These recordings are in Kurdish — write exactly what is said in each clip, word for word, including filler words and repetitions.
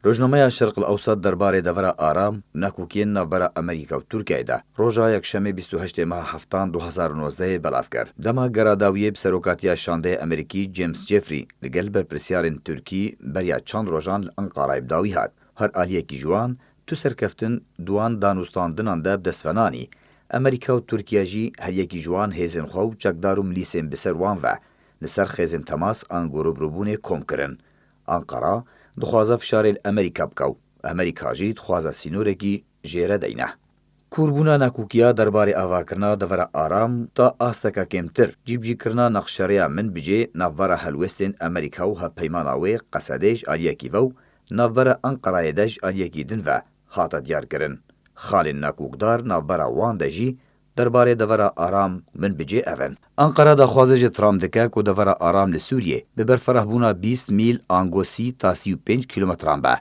Rojnameya Şerq el Ewsat derbarê devera aram û nakokiyên navbera Amerîka û Tirkiyeyê de roja Yekşemê bîst û heştê meha heftan du hezar û nozdehê belav kir. Dema gera dawiyê bi serokatiya şandeyê Amerîkî James Jeffrey li gel berpirsyarên Tirkî beriya çend rojan li Enqerayê bi dawî hat. Her aliyekî ji wan tu serkeftin di wan danûstandinan de bi dest ve nanî. Amerîka û Tirkiye jî her yekî ji wan hêzên xwe û çekdar û milîsên bi ser wan ve li ser xêzên temas ango rûbirûbûnê kom kirin. Anqara dixwaze fişarê li Amerîka bike û Amerîka jî dixwaze sînorekî jê re deyne. Kûrbûna nakokiya derbarê avakirina devera aram ta asteke kêmtir, cîbicîkirina nexşereya Minbicê navbera helwestên Amerîka û hevpeymana wê Qesedê ji aliyekî ve û navbera Enqerayê de ji aliyekî din ve hate diyarkirin. Xalên nakokdar navbera wan de jî derbarê devera aram Minbicê ev in. Enqera daxwazê ji Trump dike ku devera aram li Sûriyê bi berfirehbûna bîst mîl ango sî ta sî û pênc kîlometran be.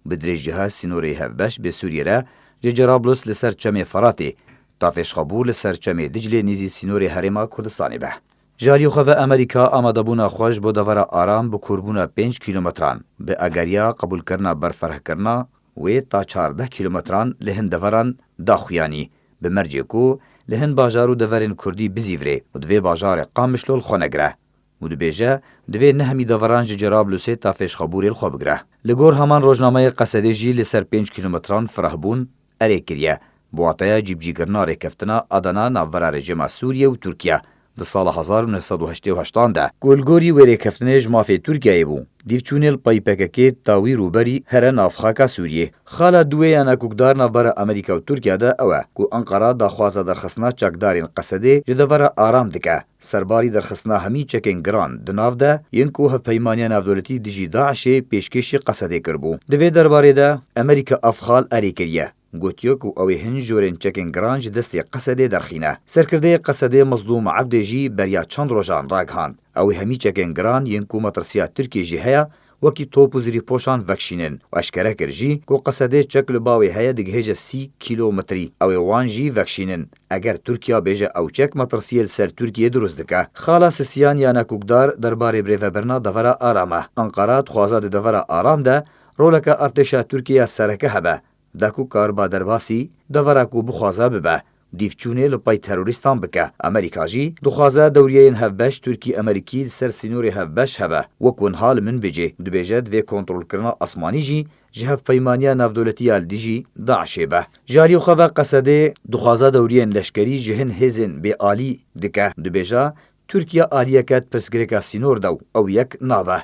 Bi dirêjciha sînorê hevbeş bi Sûriyê re ji Cerablus li ser çemê Feratê ta Fêşxabûr li ser çemê Diclê nîzî sînorê Herêma Kurdistanê be. Ji alî xwe ve Amerîka amadebûna xwe ji bo devera aram bi kûrbûna pênc kîlometran, bi ageriya qebûlkirina berfirehkirina wê ta çardeh kîlometran li hin deveran daxuyanî, bi mercê ku li hin bajar û deverên kurdî bizîvirê û divê bajarê Qamişlo li xwe negire. Û dibêje, divê nehemî deveran ji Cerablusê ta Fêşxabûrê li xwe bigire. Li gor heman rojnameyê Qesedê jî li ser pênc kîlometran firehbûn erê kiriye. Bi wateya cîbicîkirina rêkeftina Adana navbera rejîma Sûriye û Tirkiye di sala hezar û neh sed û heştê û heştan de ku li gorî wê rêkeftinê ji mafê Tirkiyeyê bû. Dîvçûnê li pey P K K ta wî rûberî here nav xaka Sûriyê. Xala duwê ya nakokdar navbera Amerîka û Tirkiye de ew e ku Enqera daxwaza derxistina çekdarên Qesedê ji devera aram dike. Serbarî derxistina hemî çekên giran di nav de yên ku Hevpeymaniya Navdewletî dijî DAIŞê pêşkêşî Qesedê kiribû. Di vê derbarê de Amerîka ev xal erê kiriye. Gotiye ku ew ê hin jorên çekên giran ji destê Qesedê derxîne. Serkirdeyê Qesedê Mezlûm Ebdê jî beriya çend rojan ragihand, ew ê hemî çekên giran yên ku metirsiya Tirkiyê jî heye, wekî top û zirîpoşan vekişînin û eşkere kir jî ku Qesedê çek li bawê heye digihêje sî kîlometrî, ew ê wan jî vekişînin. Eger Tirkiya bêje ew çek metirsiyê li ser Tirkiyê dirust dike. Xala Sisiyan ya nakokdar derbarê birêvebirina devera aram e. Enqera dixwaze di devera aram de roleke artêşa Tirkiyê ya sereke hebe. Da ku kariba derbasî devera ku bixwaze bibe, dîvçûnê li pey terorîstan bike. Amerîka jî dixwaze dewriyeyên hevbeş Tirkî-Amerîkî li ser sînorê hevbeş hebe, wekû niha li Minbicê. Dibêje divê kontrolkirina asmanî jî ji Hevpeymaniya Navdewletî ya li dijî DAIŞê be. Ji alî xwe ve Qesedê dixwaze dewriyên leşkerî ji hin hêzên bêalî dike. Dibêje, Tirkiye aliyeke di pirsgirêka sînor de û ew yek nabe.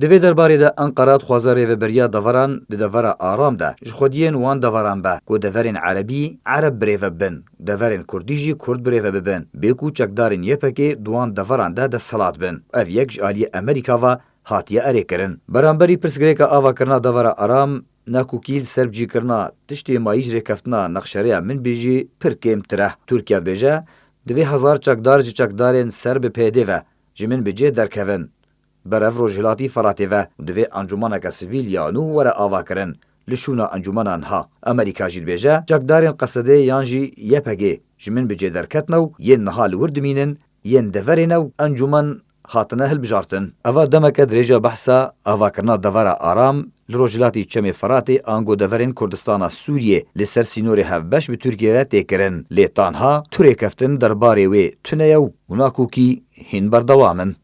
Di vê derbarê de Enqera dixwaze rêveberiya deveran di devera aram de ji xwediyên wan deveran be ku deverên erebî ereb birêve bibin, deverên kurdî jî kurd birêve bibin, bê ku çekdarên Y P G di wan deveran de desthilat bin. Ev yek ji aliyê Amerîka ve hatiye erêkirin. Beramberî pirsgirêka avakirina devera aram, nakokî li ser bicîkirina tiştê mayî ji rêkeftina nexşereya Minbicê pir kêmtir e. Tirkiye dibêje, divê hezar çekdar ji çekdarên ser bi P Y D ve ji Minbicê derkevin, berev rojhilatî Feratê ve û divê encûmeneke sivîl ya nû were avakirin li şûna encûmena niha. Amerîka jî dibêje, çekdarên Qesedê yan jî Y P G ji Minbicê derketine û yên niha li wir dimînin yên deverê ne û encûmen hatine hilbijartin. Eva demeke dirêj e behsa avakirina devera aram li rojhilatî çemê Feratê ango deverên Kurdistana Sûriyê li ser sînorê hevbeş bi Tirkiyê re tê kirin. Lê tanha tu rêkeftin derbarê wê tune ye û nakokî hîn berdewam in.